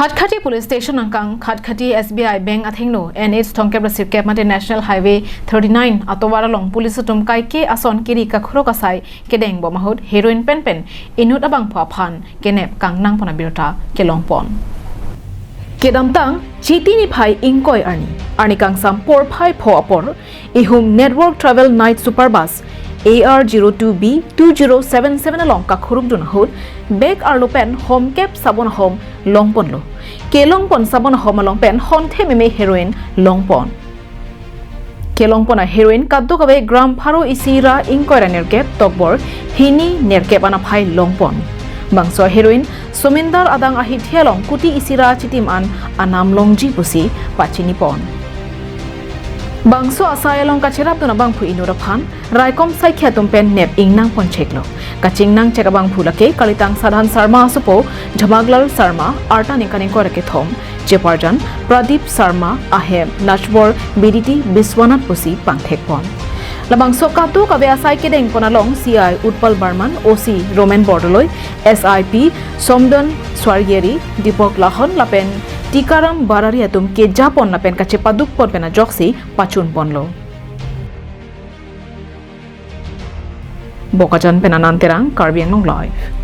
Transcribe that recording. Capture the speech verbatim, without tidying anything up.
Khatkhati Police Station angkang, Khatkhati S B I Bank athengno, N H thomkep ra sirkep mate National Highway thirty-nine atovar along police atum kaike ason kiri kakhurok asai kedeng bom ahut heroin penpen inut abangphu aphan kenep kangnang pon abirta kelong pon. Kedamtang Chiti niphai ingkoi arni, arni kangsam porphai pho apor, ihum Network Travel Night Super Bus A R zero two B two zero seven seven along kakhuruk dun ahut, bag arlo pen homkep sabon ahom long ponlo. Kelong pon sabon ahom along pen honthe meme heroin long pon. Kelong pon a heroin kadokave gram pharo isi ra ingkoi ra nerkep tokbor hini nerkep anaphai long pon. Bangso heroin Sumindar adang ahithi along kuti isi ra chitim an anam longji pusi pachini pon. Bangso asai along kacherap dun abangphu inut aphan raikom saikhi atum pen nep ingnang pon cheklo. Kachingnang chek abangphu lake kalitang Sadhan Sarma asopo Jhamaklal Sarma, arta ningkan ingkoi ra kethom, cheparjan Pradip Sarma, ahem Nachbor B D T Biswanath pusi pangthek pon. Labangso kadokave asai kedeng pon along C I Utpal Barman, O C Roman Bordoloi, S I P Somdon Swargeri, Deepak Lahon lapen Tikaram Barari atum keja pon lapen kachepaduk pon pen ajoksi pachun ponlo. Bokajan pen Anand Terang, Karbi Anglong Live.